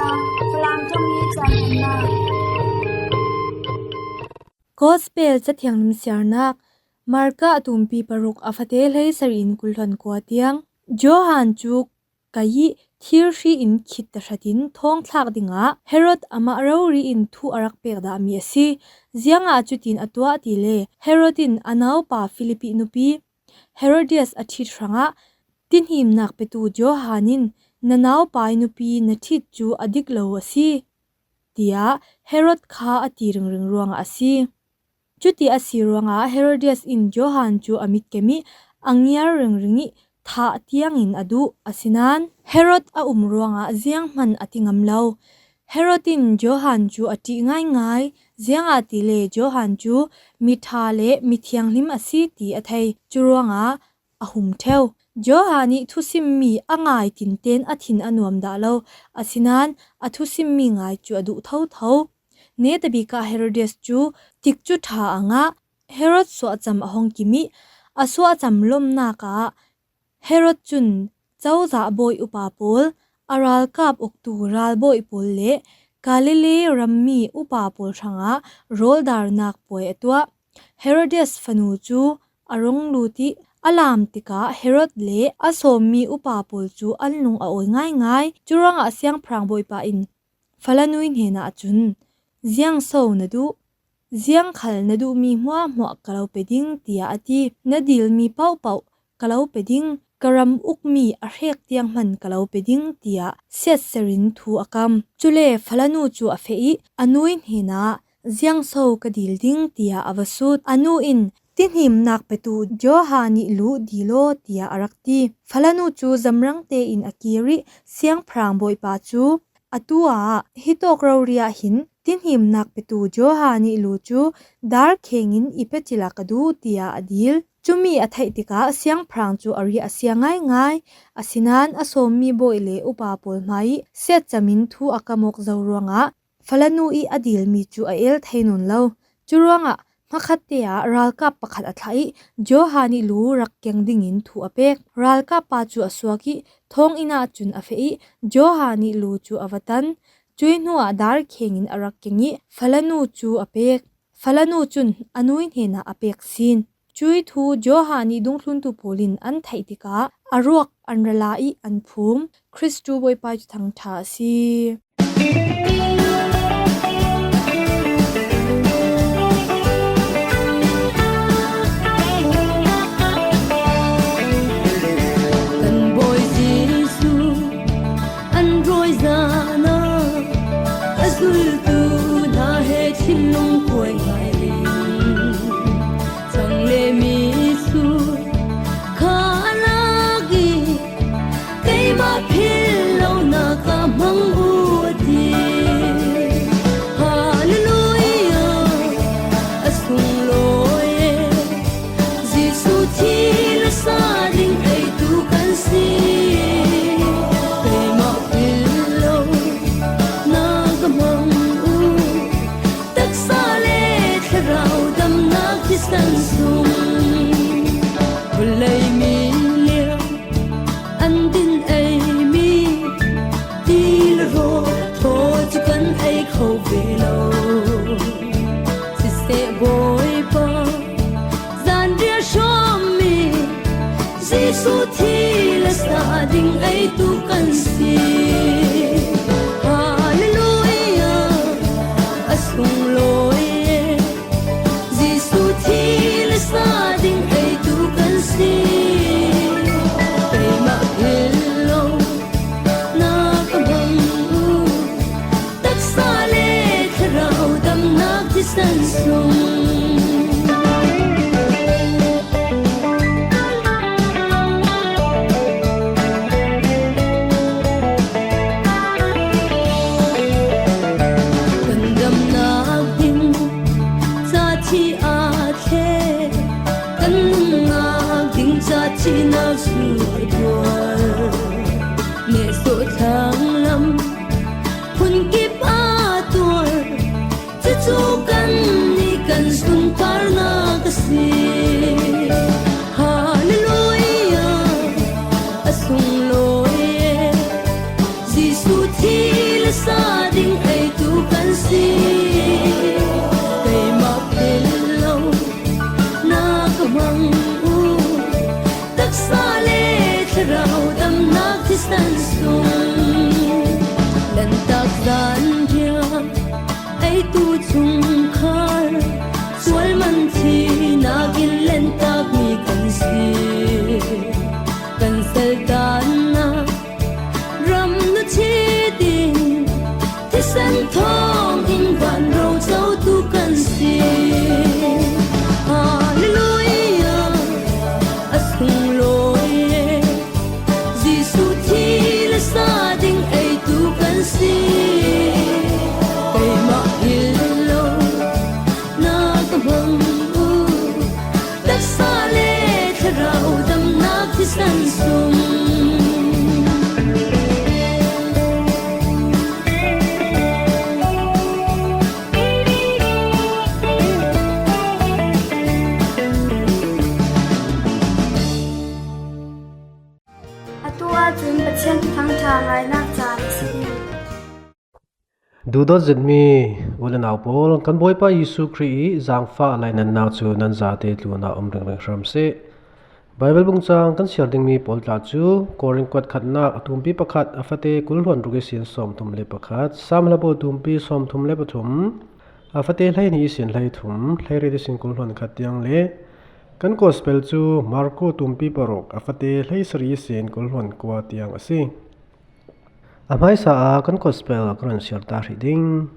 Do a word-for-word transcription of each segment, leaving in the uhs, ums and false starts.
Falam ṭawngin caan nunnak. Gospel Cathianghlim siarnak. Marka a tumpi paruk, a fate hleisarih in kul hluan kua tiang. Johan cu kai ih thir hri in khit tahratin thawngthlak dingah Herod amah rori in thu a rak pek dahmi a si. Ziangah cutin a tuah tile Herod in a naupa Filipi nupi Herodias a ṭhit hrangah tinhimnak petu Johan in na naupa ih nupi na ṭhit cu a dik lo a si, tiah Herod kha a ti ringring ruangah a si. Cuti a si ruangah Herodias in Johan cu a mitkem ih a ngiar ringring ih thah tiangin a duh. Asinain Herod a um ruangah zianghman a ti ngam lo. Herod in Johan cu a ṭih ngaingai, ziangahtile Johan cu miṭha le mithianghlim a si ti a thei. Cu ruangah a hum ṭheu. Johan ih thusimmi a ngai tinten a thin a nuam dah lo, asinain a thusimmi ngai cu a duh thotho. Netabik ah Herodias cu tikcu ṭha a ngah. Herod suahcam a hong kim ih a suahcam lawmhnak ah Herod cun cozah bawi upa pawl, a ralkap uktu ralbawi pawl le Galilee rammi upa pawl hrangah rawldarnak puai a tuah. Herodias fanu cu a rung lut ih a laam tikah Herod le a sawmmi upa pawl cu an lung a awi ngaingai. Curuangah siangpahrang bawipa in falanu ih hnenah cun, "Ziang so na duh? Ziang khal na duhmi hmuahhmuah ka lo pe ding," tiah a ti. "Na dilmi paohpaoh ka lo pe ding, ka ram ukmi a hrek tiang hman ka lo pe ding," tiah siatser in thu a kam. Cule falanu cu a feh ih a nu ih hnenah, "Ziang so ka dil ding?" tiah a va sut. A nu in, "Tinhimnak petu Johan ih lu dil aw," tiah a rak ti. Falanu cu zamrang tein a kir ih siangpahrang bawipa cu, "Atu ah hitawk rori ah hin tinhimnak petu Johan ih lu cu dar khengin i pe cila ka duh," tiah a dil. Cumi a theih tikah siangpahrang cu a riah a sia ngaingai. Asinain a sawmmi bawi le upa pawl hmai ih siatcam in thu a kam awk zo ruangah falanu ih a dilmi cu a el thei nawn lo. Curuangah hmakhatte ah ralkap pakhat a thlah ih Johan ih lu rak keng dingin thu a pek. Ralkap pa cu a suak ih thawnginn ah cun a feh ih Johan ih lu cu a va tan. Cuih hnuah dar khengin a rak keng ih falanu cu a pek. Falanu cun a nu ih hnenah a pek sin. Cuih thu Johan ih dungthluntu pawl in an theih tikah a ruak an ra la ih an phum. Kristu Bawipa ih Thuthang ṭha a si. Kan Bawi Jesuh an rawi zan ah a zultu hna he thinlung kuai ngai ding. Cang le mi cu kha a lak ih, keimah philh lonak ah hmang u a ti. Hallelujah, a sunglawi e, Jesuh thi le sa ding eitu kan si. Keimah philh lo na ka hmang u, taksa le thlarau damnak thisen sung. Vawlei mi liang an din ei mi, ti le rawl thaw cu kan ei kho ve lo. Siseh Bawipa, zanriah hrawmmi Jesuh thi le sa ding eitu kan si. Hallelujah, a sunglawi e, Jesuh thi le sa ding eitu kan si. Keimah philh lo na ka hmang u, taksa le thlarau damnak thisen sung. Sa ding ei tu kan si. Kei mak pil lo na ka mang u. Taksa le thlarau damnak thisen sung. Lantak dan dia ei tu chungkhar. Sual man thi nakin lentak mi kan si. Kan sel dan na ram nu thi ding. Thisen thawng in van ro zo tu kan si. Hallelujah, a sung loi e. Jesu thi le sa ding ei tu kan si. Kei mak hil lo na ka mang u. Taksa le thlarau damnak thisen sung. Atu ahcun Pathian Thuthang ṭha ngainak caan a si. Duhdawt zetmi u le nau pawl, kan Bawipa Jesuh Khrih i zaangfah lainatnak cu nan zate tlunah um ringring hram seh. Baibal bungcang kan siar dingmi pawl tla cu Korin kuat khatnak a tumpi pakhat a fate kul hluan ruk ihsin sawmthum le pakhat, Saam hlabu tumpi sawmthum le pathum a fate hleihnih ihsin hleithum, hleiriat ihsin kul hluan khat tiang le kan Gospel cu Marku tumpi paruk a fate hleisarih ihsin kul hluan kua tiang a si. A hmaisa ah kan Gospel ka run siar ta hrih ding.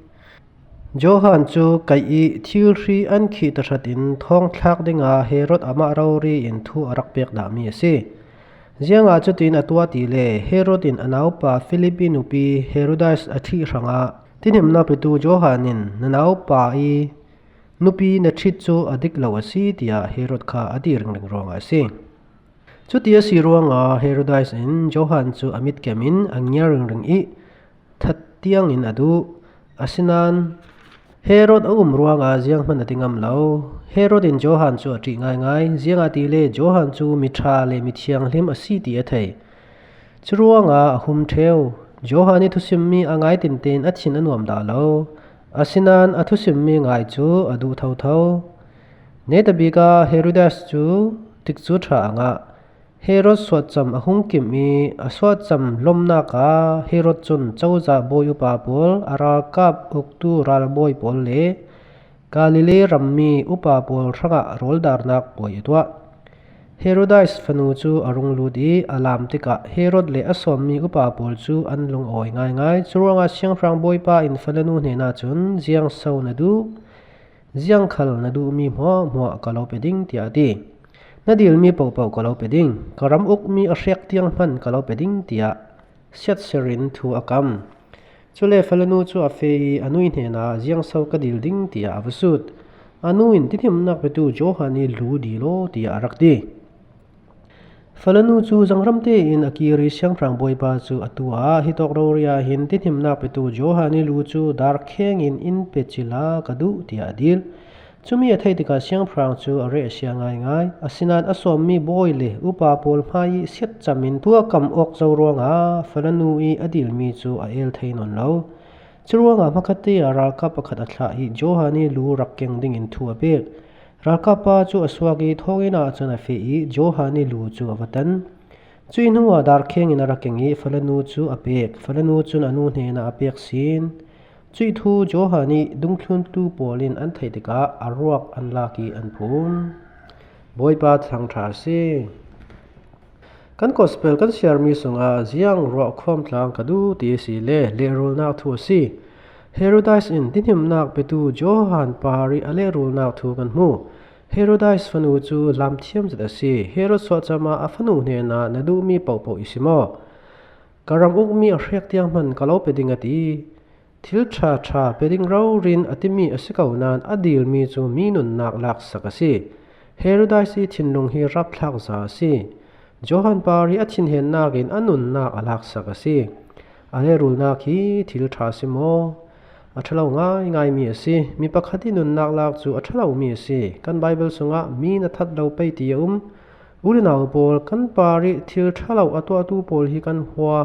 Johan cu kaih i thilhri an khih tahratin thawngthlak dingah Herod amah rori in thu a rak pek dahmi a si. Ziangah cutin a tuah ti le Herod in a naupa Philip i nupi Herodias a ṭhih hrangah tinhimnak petu Johan in na naupa i nupi na ṭhit cu a dik lo a si, tiah Herod kha a ti ringring ruangah a si. Cuti a si ruangah Herodias in Johan cu a mitkem in a ngiar ringring i that tiangin a duh. Asinain Herod a um ruangah zianghman a ti ngam lo. Herod in Johan cu a ṭih ngaingai, ziangahtile Johan cu miṭha le mithianghlim a si ti a thei. Curuangah a hum ṭheu. Johan i thusimmi a ngai tinten a thin a nuam dah lo. Asinain a thusimmi ngai cu a duh thotho. Netabik ah Herodias cu tikcu ṭha a ngah. Herod suahcam a hung kimh i a suahcam lawmhnak ah Herod cun cozah bawi upa pawl, a ralkap uktu ralbawi pawl le Galilee rammi upa pawl hrangah rawldarnak puai a tuah. Herodias fanu cu a rung lut i a laam tikah Herod le a sawmmi upa pawl cu an lung a awi ngaingai. Curuangah siangpahrang bawipa in falanu hnenah cun, "Ziangso na duh? Ziangkhal na duhmi hmuahhmuah ka lo pe ding," tiah a ti. "Na dilmi pohpoh ka lo pe ding. Ka ram ukmi a hrek tiang hman ka lo pe ding," tiah siatser in thu a kam. Cule falanu cu a feh i a nu hnenah, "Ziangso ka dil ding?" tiah a va sut. A nu in, "Tinhimnak petu Johan i lu dil law," tiah a rak ti. Falanu cu zangram tein a kir i siangpahrang bawipa cu a tu ah, "Hitawk rori ah hin tinhimnak petu Johan i lu cu darkheng in in pe cila ka duh," tiah a dil. Cumi a theih tikah siangpahrang cu a reh a sia ngaingai. Asinain a sawmmi bawi le upa pawl hmai i siatcam in thu a kam awk zo ruangah falanu i a dilmi cu a el thei nawn lo. Curuangah hmakhatte ah ralkap pakhat a thlah i Johan i lu rak keng dingin thu a pek. Ralkap pa cu a suak i thawnginn ah cun a feh i Johan i lu cu a va tan. Cuih hnuah darkheng in a rak keng i falanu cu a pek. Falanu cun a nu hnenah a pek sin. Cuih thu Johan i dungthluntu pawl in an theih tikah a ruak an lak i an phun. Bawipa thangṭha a si. Kan Gospel kan siarmi sungah ziang ruahkhawm tlang ka duh ti a si le lehrulnak thu a si. Herodias in tinhimnak petu Johan par i a lehrulnak thu kan hmu. Herodias fanu cu lamthiam zet a si. Herod suahcam ah a fanu hnenah, "Na duhmi pohpoh i si maw? Ka ram ukmi a hrek tiang hman ka lo pe ding," a ti. Thil ṭha ṭha pe ding rori in a timi a si ko nain a dilmi cu mi nunnak laksak a si. Herodias i thinlung hi rapthlak za a si. Johan par i a thinhennak in a nunnak a laksak a si. A lehrulnak hi thil ṭha a si maw? A ṭha lo ngaingaimi a si. Mi pakhat i nunnak lak cu a ṭha lomi a si. Kan Baibal sungah, "Mi na that lo pei," ti a um. U le nau pawl, kan par i thil ṭha lo a tuahtu pawl hi kan hua.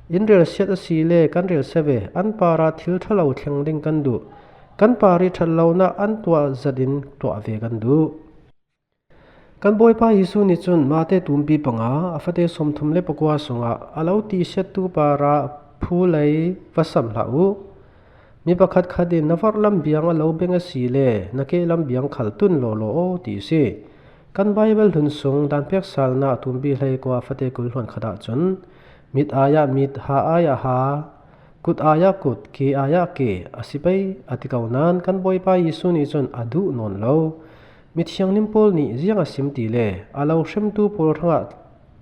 In relsiat a si le kan relsia ve, an parah thil ṭha lo thleng ding kan duh. Kan par ih ṭhat lonak an tuah zatin tuah ve kan duh. Kan Bawipa Jesuh nih cun Mate tumpi panga a fate sawmthum le pakua sungah a lo tisiattu parah phu lei va sam hlah uh. Mi pakhatkhat in na varh lam biang a lo beng a si le na keh lam biang khal tun lawlaw aw ti a si. Kan Baibal hlun sung dan peksalnak tumpi hleikua fate kul hluan khat ahcun mit ai-ah mit, ha ai-ah ha, kut ai-ah kut, ke ai-ah ke a si pei a ti ko nain kan Bawipa Jesuh nih cun a duh nawn lo. Mithiang nim pawl nih ziang a sim ti le a lo hremtu pawl hrangah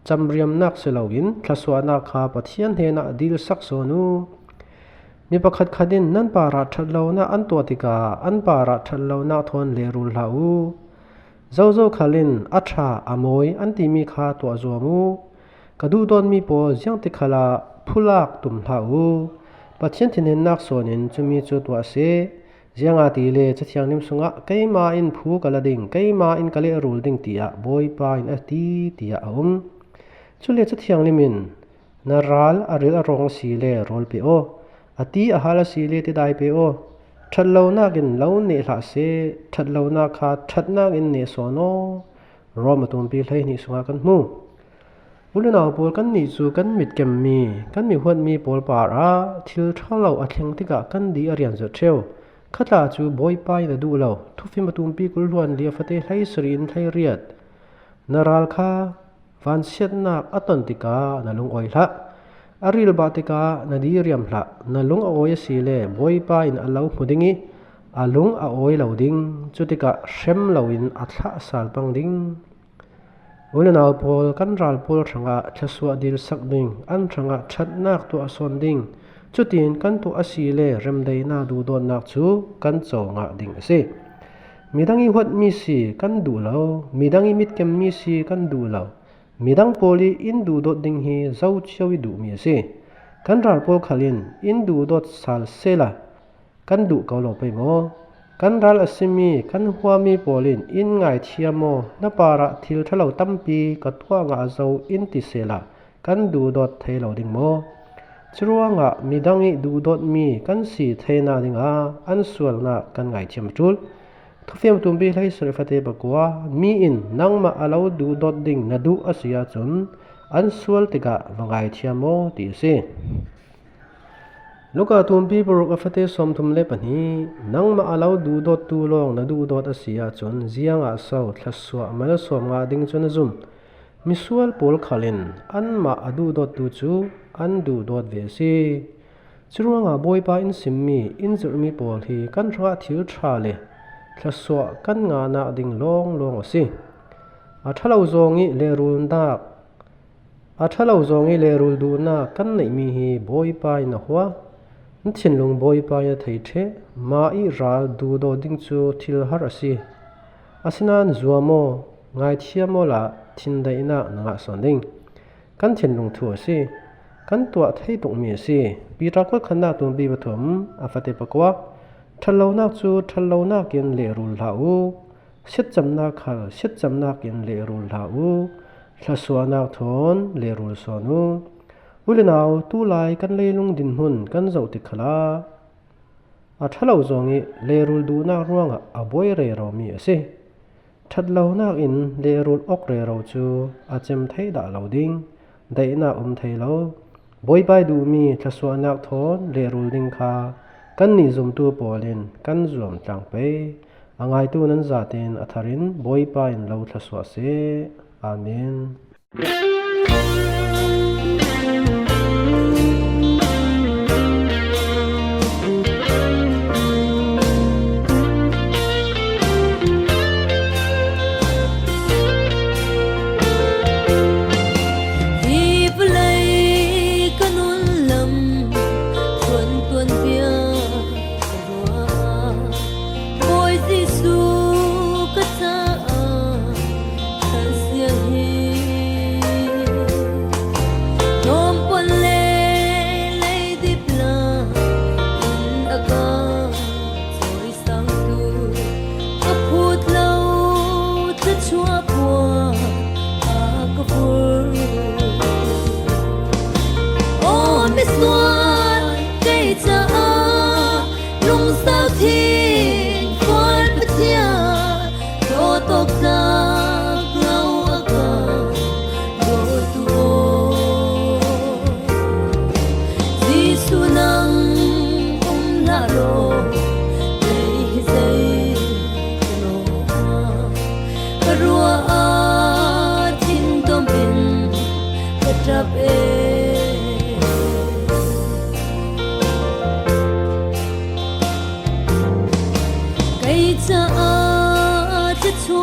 camriamnak si loin thluasuahnak kha Pathian hnenah dilsak sawn uh. Mi pakhatkhat in nan parah ṭhat lonak an tuah tikah an parah ṭhat lonak thawn lehrul hlah uh. Zozo khal in a ṭha, a mawi an timi kha tuah zuam uh. Ka duhdawtmi pawl ziangtik khalah phulak tum hlah uh. Pathian thinhennak sawn in cumi cu tuah seh. Ziangahtile Cathiang nim sungah keimah in phu ka la ding, keimah in ka lehrul ding tiah Bawipa in a ti, tiah a um. Cule Cathiang nim in na ral a ril a rawng a si le rawl pe aw, a ti a hal a si le tidai pe aw. Ṭhat lonak in lo neh hlah seh, ṭhat lonak kha ṭhatnak in neh sawn aw. Rom a tumpi hleihnih sungah kan hmu. U le nau pawl, kannih cu kan mit kemmi, kan mi huatmi pawl parah thil ṭha lo a thleng tikah kan dih a rian zet ṭheu. Khatla cu Bawipa in a duh lo. Thufim a tumpi kul hluan li a fate hleisarih in hleiriat. Na ral kha vansiatnak a ton tikah na lungawi hlah. A rilbah tikah na diriam hlah. Na lung a awi a si le Bawipa in a lo hmu ding ih a lung a awi lo ding. Cutikah hrem loin a thlah sal pang ding. U le nau pawl, kan ral pawl hrangah thluasuah dilsak ding, an hrangah ṭhatnak tuah sawn ding, cutin kan tuah a si le remdaihnak duhdawtnak cu kan co ngah ding a si. Midang ih huatmi si kan duh lo, midang ih mitkemmi si kan duh lo, midang pawl ih in duhdawt ding hi zo cio ih duhmi a si. Kan ral pawl khal in in duhdawt sal sehla, kan duh ko lo pei maw? Kan ral a simi kan huami pawl in in ngaithiam aw, na parah thil ṭha lo tampi ka tuah ngah zo in ti sehla kan duhdawt thei lo ding maw? Curuangah midang ih duhdawtmi kan si theinak dingah an sualnak kan ngaithiam a ṭul. Thufim tumpi hleisarih fate pakua, mi in nangmah a lo duhdawt ding na duh a si ahcun an sual tikah va ngaithiam aw ti a si. Luka tumpi paruk a fate sawmthum le pahnih, nangmah a lo duhdawttu lawng na duhdawt a si ahcun ziangah so thluasuah malsawm ngah ding cu na zum? Misual pawl khal in anmah a duhdawttu cu an duhdawt ve a si. Curuangah Bawipa in simmi, in zirhmi pawl hi kan hrangah thil ṭha le thluasuah kan ngahnak ding lawnglawng a si. A ṭha lo zawng ih lehrulnak, a ṭha lo zawng ih lehrul duhnak kan neihmi hi Bawipa in a hua. Na thinlung Bawipa in a thei ṭheh, mah ih ral duhdawt ding cu thil har a si. Asinain zuam aw, ngaithiam awla thindaihnak na ngah sawn ding. Kan thinlung thu a si. Kan tuah thei tukmi a si. Piter khual khatnak tumpi pathum a fate pakua. Ṭhat lonak cu ṭhat lonak in lehrul hlah uh. Siatcamnak khal siatcamnak in lehrul hlah uh. Thluasuahnak thawn lehrul sawn uh. U le nau, tulai kan leilung dinhmun kan zoh tik khalah a ṭha lo zawng ih lehrul duhnak ruangah a buai reromi a si. Ṭhat lonak in lehrul awk rero cu a cem thei dah lo ding, daihnak um thei lo. Bawipa ih duhmi thluasuahnak thawn lehrul ding kha kannih zumtu pawl in kan zuam tlang pei. A ngaitu nan zatin a thar in Bawipa in lo thluasuah seh. Amen. Hi vawlei kan un lam tuan tuan bia ka ruah. Bawi Jesuh ka caah thasia hi.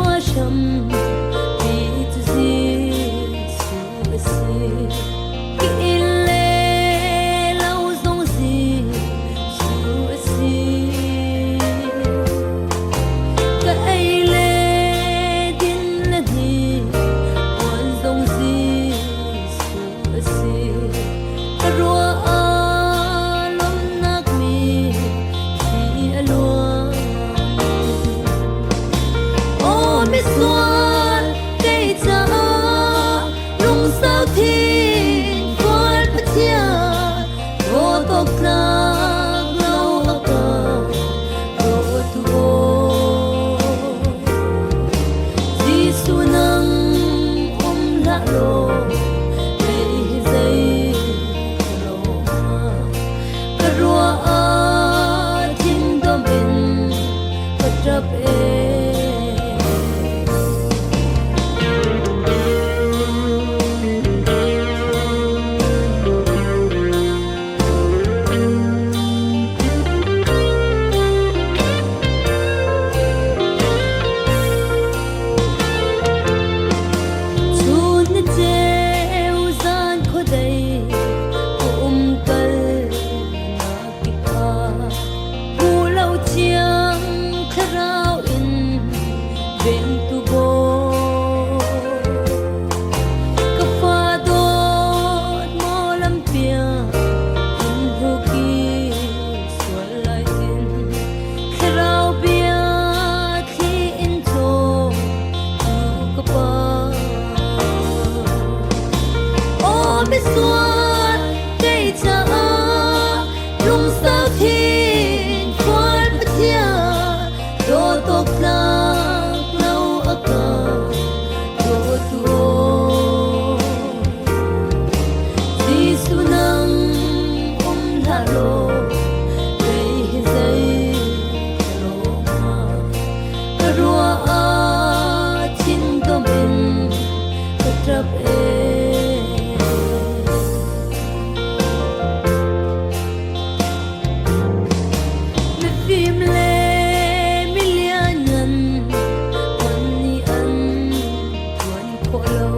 Hruaihampi cu Jesuh a si. Ki inn le lo zong Jesuh a si. Ka ei le din le hnipuan zong Jesuh a si. Ka ruah ah lawmhnak mi khi a luang. Aw misual, kei caah lungsau thin kual Pathian, dawtawk tlak lo a ka dawtu aw. Jesuh nang um hlah law, kei hi zei ka lawm ah, ka ruah ah thingdom in ka ṭap e. Chun na ceu zan khuadei a um kalnak tikah, buh lo thiang thlarau in vengtu baw, ka fa dawt maw lampiang in huk i sual lai in, thlarau bia thli in caw tu ka pa. Aw misual, kei caah lungsau thin kual Pathian, dawtawk tlak lo a ka dawtu aw. Jesuh nang um hlah law, kei hi zei ka lawm ah, ka ruah ah thingdom in ka ṭap e. Mifim le milian ngan hmanh nih an ṭuan khawh lo.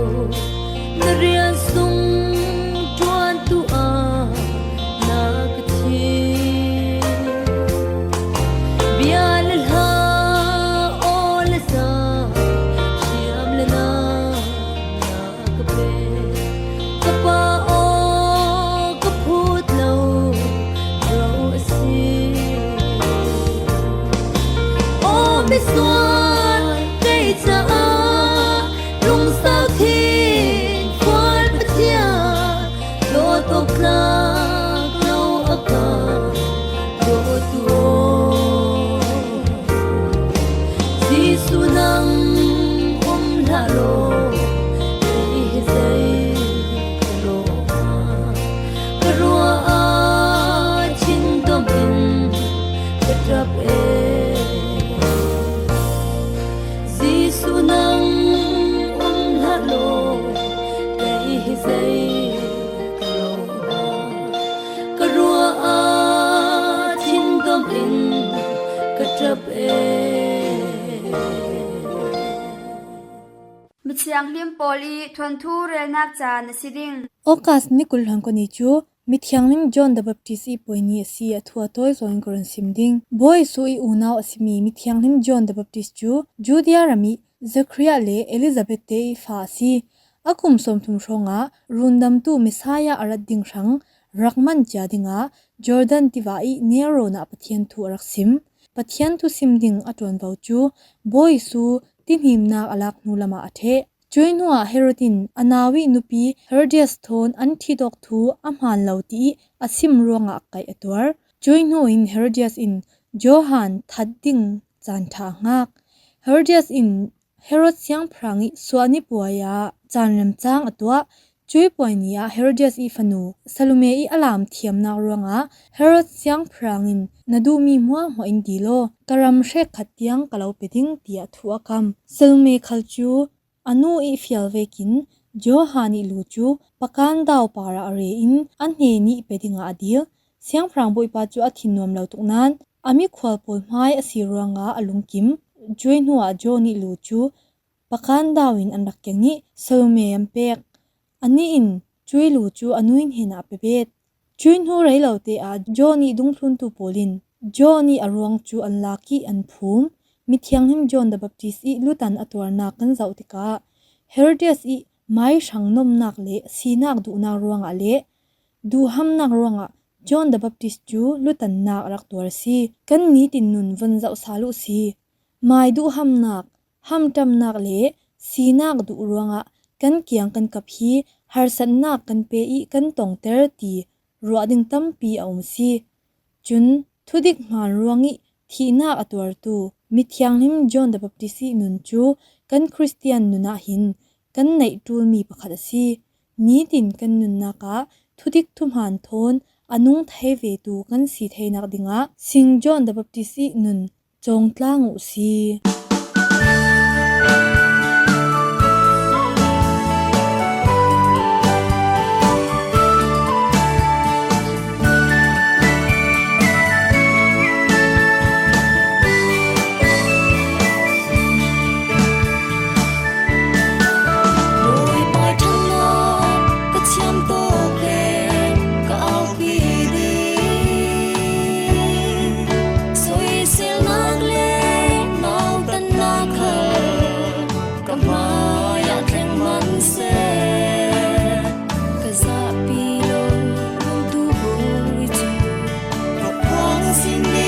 Na rian sung ṭuantu ah na ka thim. Bia le hla, aw le za, hriam le na, na ka pe. Ka pa aw, ka phut lo ro a si. Aw misual, kei caah lungsau thin kual Pathian, dawtawk tlak lo a ka dawtu aw. Jesuh nang um hlah law, kei hi zei ka lawm ah, ka ruah ah thingdom in ka ṭap e. Jesuh nang um hlah law, kei hi zei ka lawm ah, ka ruah ah thingdom in ka ṭap e. Mithianghlim Paul i thuanthu relnak caan a si ding. August ni kul hlan kua ni cu Mithianghlim John the Baptist i puai ni a si. A thu a tawi zawng in ka run sim ding. Bawi Jesuh i unau a simi Mithianghlim John the Baptist cu Judea ram i Zechariah le Elizabeth te i fa a si. A kum sawmthum hrawngah rundamtu Messiah a rat ding hrang rak man cia dingah Jordan tiva i Nero nih Pathian thu a rak sim. Pathian thu sim ding a ṭuanvo cu Bawi Jesuh tihnimnak a lak hnu lamah a ṭheh. Cuih hnuah Herod in a nau i nupi Herodias thawn an ṭhit awk thu a hmaan lo ti i a sim ruangah kaih a tuar. Cuih hnu in Herodias in Johan that ding caan ṭha a hngak. Herodias in Herod siangpahrang i suahni puai ah caan remcang a tuah. Cuih puai ni ah Herodias i fanu Salome i a lam thiamnak ruangah Herod siangpahrang in, "Na duhmi hmuahhmuah in dil aw, ka ram hrekkhat tiang ka lo pe ding," tiah thu a kam. Salome khal cu a nu i fial vekin Johan i lu cu pakan dau parah a re in a hnen i pe dingah a dil. Siangpahrang bawipa cu a thin nuam lo tuk nain a mikhual pawl hmai a si ruangah a lungkim. Cuih hnuah John i lu cu pakan dau in an rak keng ih Salome an pek. Anih in cuih lu cu a nu in hin a pe bet. Cuih hnu rei lote ah John ih dungthluntu pawl in John ih a ruang cu an lak ih an phum. Mithianghlim John the Baptist ih lutan a tuarnak kan zoh tikah Herodias ih mai hrang nomnak le sinak duhnak ruangah le duhhamnak ruangah John the Baptist cu lutannak a rak tuar a si. Kan nitin nun von zoh sal uh si. Mai duhhamnak, hamṭamnak le sinak duh ruangah kan kiang kan kap hi. Harsatnak kan pe ih kan tongter ti ruah ding tampi a um a si. Cun thudik hmaan ruang ih thihnak a tuartu mithianghlim John the Baptist ih nun cu kan Khristian nun ah hin kan neih ṭulmi pakhat a si. Nitin kan nunnak ah thudik thuhmaan thawn a nung thei vetu kan si theinak dingah Sing John the Baptist ih nun cawngtlang uh si. Bawipa ṭhatnak ka thiam tawk le ka aupi ding, soiselnak le nautannak khal ka hmaiah thleng hmanh seh. Ka zahpi lo, Tontu Bawi cu ka phuang sin ding.